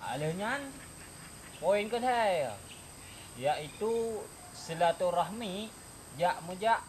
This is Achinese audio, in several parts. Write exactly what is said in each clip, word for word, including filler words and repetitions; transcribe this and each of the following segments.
Lheueh nyan, poin keuhai, yaitu silaturahmi jak meujak.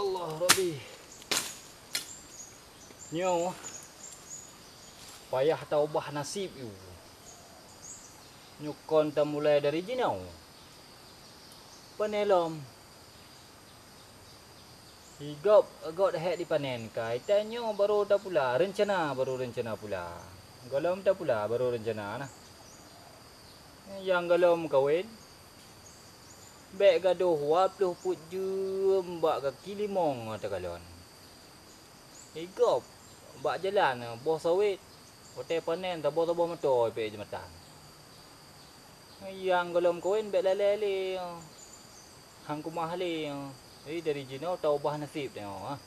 Allah Rabbi. Nyoe payah taubah naseb yue. Nyoe kon tamulai dari jinoe. Pane lom. Sigop got hék dipanen, kai tanyoe barô tapula, reuncana barô reuncana pula. Gohlom tapula barô reuncana na. Nyang gohlom kawen, bék gadôh dua ploh peuet jeuem bak gaki limong takalon. Sigop bak jalan boh sawét, watée panen saboh-saboh moto ipék jeumatan. Nyang gohlom kawen bék lalée lé. Han keumah lé, jadi dari jinoe taubah naseb tanyoe.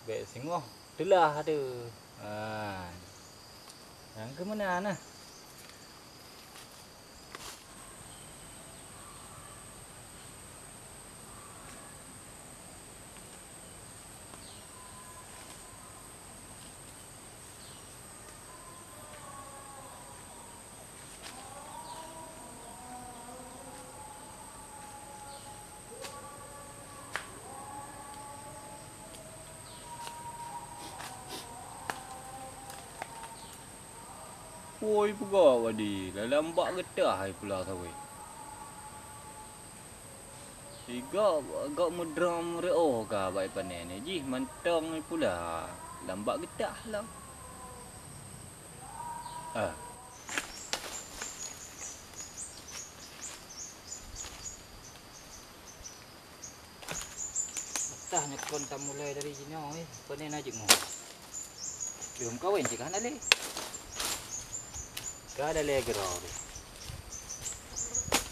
Bék singoh teulah teuh. Ha. Nyang keuh meunan nah. Woi, peugah wadi, lam bak geutah hai pula sawét. Sigop, gop meudrom reuôh ka bak ipanen, jih mantong pula lam bak geutah lom. Ah. Tah nyoe kon tamulai dari jinoe, eh, pane na jeuet ngon. Lom kawen cit ka hana lé. Ka ada lé geura deh.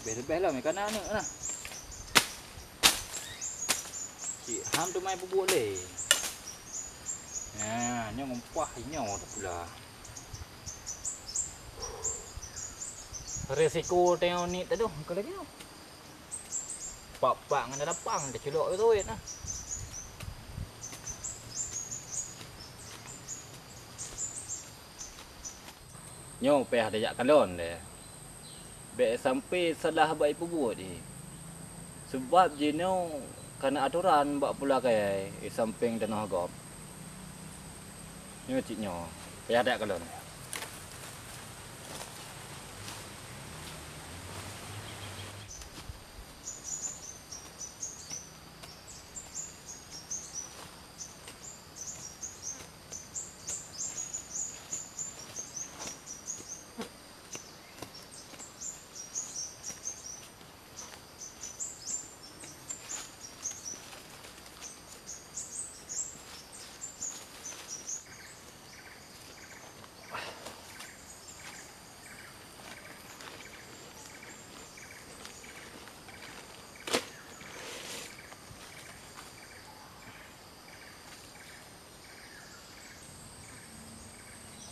Leubeh-leubeh lom ikan aneuk nah. Cit ham teumai peubuet lé. Nah, nyoe ngumpah nyoe tapula. Resiko teuh niet teuh ka lagée nyoe. Pak-pak ngon lapang teuculok lé sawét nah. Nyoe payah tajak kalon deh. Bék sampai salah bak ipeubuet jih. Sabab jinoe kana atoran bak pula kayée, eh, sampéng tanoh gob. Nyoe cit nyoe, payah tajak kalon.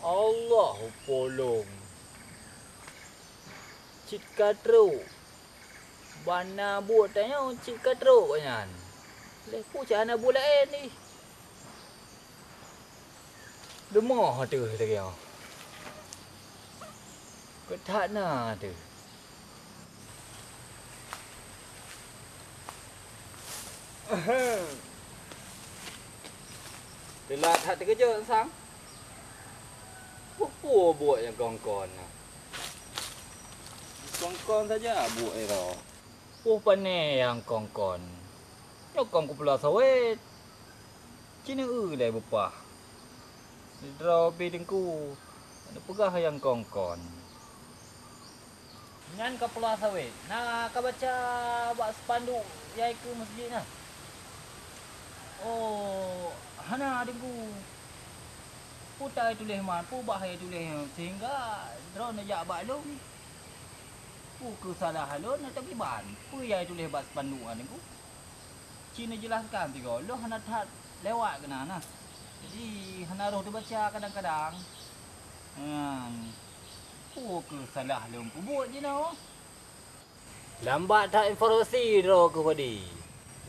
Allah polong. Cit ka trok. Bana buet tanyoe cit ka trok nyan. Leh peue cara na buet laén ih. Leumoh teuh lagèe nyoe. Keu that na teuh. Ahem. Teulat that teukeujot, Sang. Peue-peue buet nyang kon-kon na? Kon-kon saja buet ira. Peue pane nyang kon-kon? Nyoe kon kupeula sawét. Ci neu-eu lé beupah. Sidroe pih teungku, neupeugah nyang kon-kon. Nyan kapeula sawét, na kabaca bak spanduk nyang ikeue meuseujid na? Oh, hana, Teungku. Peue tatuléh man, peue bah nyang tuléh nyoe, sehingga droeneuh jak bak lôn? Peue keuh salah lôn atau kiban? Peue nyang tuléh bak spanduk nyan, Teungku? Ci neujelaskan sigoe, lôn hana that lewat keunan na. Jadi, hana roh teubaca kadang-kadang. Nyan, peue keuh salah lôn peubuet jinoe? Lambat that informasi droe keuh padi.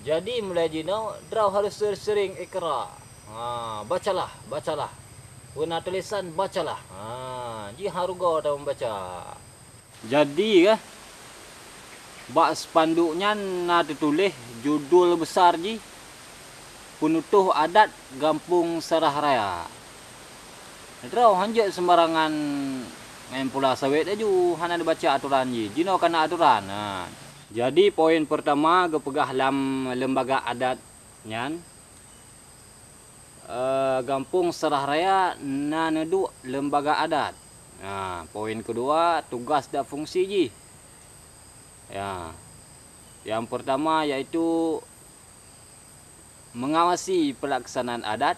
Jadi, mulai jinoe droe harôh seuring-seuring ikra. Ha, bacalah, bacalah. Peue na tulésan, bacalah. Ha, jihareuga that membaca. Jadi, eh, bak spanduk nyan na teutuléh judul beusar jih, Peunutôh Adat Gampông Sarah Raya. Droe hanjeuet seumbarangan main pula sawét laju, hana neubaca atoran jih. Jinoe ka na atoran. Ha. Jadi, poin peurtama geupeugah lam leumbaga adat nyan, eh, Gampông Sarah Raya na neuduek leumbaga adat. Nah, poin keudua, tugas dan fungsi jih. Ya. Yang pertama yaitu mengawasi pelaksanaan adat.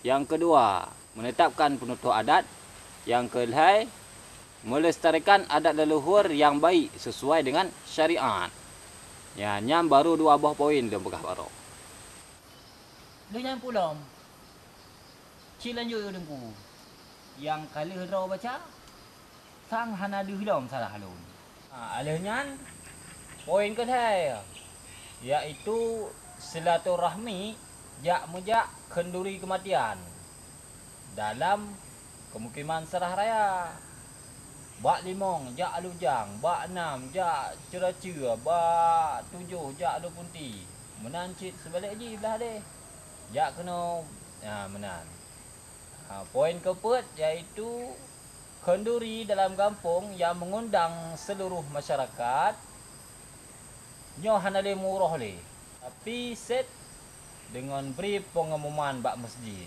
Yang kedua, menetapkan penutuh adat. Yang kelhai, melestarikan adat leluhur yang baik sesuai dengan syariat. Ya, nyan baru dua boh poin lôn peugah baroe. Lheueh nyan pulom, ci lanjut u Teungku. Nyang ka lheueh droe baca, sang hana deuh lom salah lôn. Ha, lheueh nyan, poin keulhèe, yaitu silaturahmi jak meujak kheunduri keumatian dalam keumukiman Sarah Raya. Bak limong jak Lujang, bak nam jak Ceuraceue, bak tujoh jak Lupunti. Meunan cit seubalek jih blah deh. Jak keunoe, ha, meunan. Ha, poin keupeuet yaitu kheunduri dalam gampông nyang meungundang seuluruh masyarakat. Nyoe hana lé meuuroh lé, tapi sép deungon bri peungumuman bak meusjid.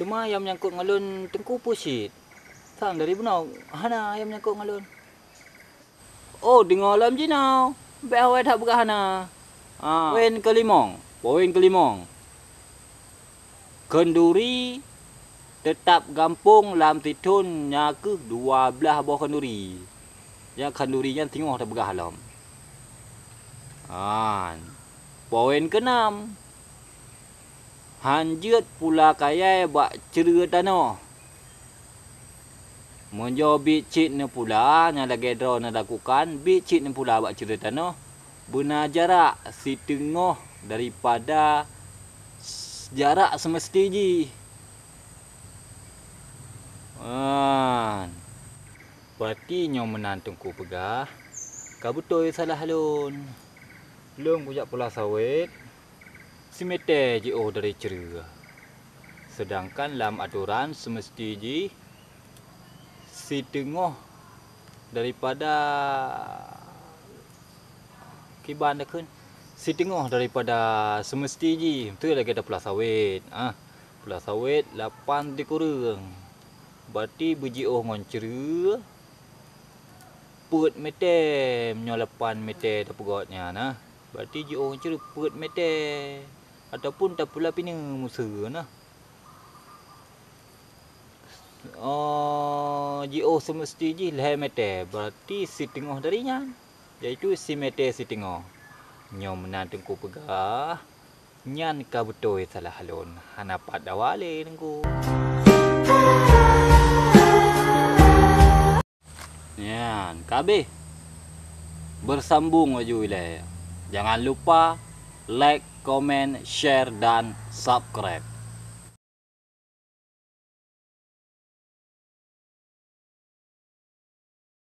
Teuma nyang meunyangkot ngon lôn Teungku peue cit? Sang dari bunoe hana nyang meunyangkot ngon lôn. Oh, deungoe lom jinoe. Bèk awai that peugah hana. Ha, poin keulimong. Poin keulimong. Kheunduri teutap gampông lam sithon nyan keuh dua blaih boh kheunduri. Nyang kheunduri nyan singoh tapeugah lom. Ha, poin keunam. Hanjeuet pula kayèe bak ceureu tanoh. Meunyoe biet cit neupula nyang lagèe droeneuh lakukan, biet cit neupula bak ceureu tanoh, beuna jarak siteungoh daripada s-, jarak seumeusti jih. Wan. Berarti nyoe meunan Teungku peugah, ka beutôi salah lôn. Lôn kujak pula sawét, simeté jiôh dari ceureu. Seudangkan lam atoran seumeusti jih siteungoh daripada, kiban takheun, siteungoh daripada seumeusti jih, beutôi lagèe tapula sawét. Ah, pula sawét lapan sikureueng. Berarti beujiôh ngon ceureu peuet meté, meunyoe lapan meté tapeugot nyan, nah. Berarti jiôh ngon ceureu peuet meté, ataupun tapula pineue meuseue, nah. Oh, jiôh seumeusti jih lhèe meté, berarti siteungoh dari nyan, yaitu simeté siteungoh. Nyoe meunan Teungku peugah, nyan ka beutôi salah lôn, hana pat dawa lé Teungku. Ka habéh. Beusambong laju ilée. Jangan lupa like, comment, share, dan subscribe.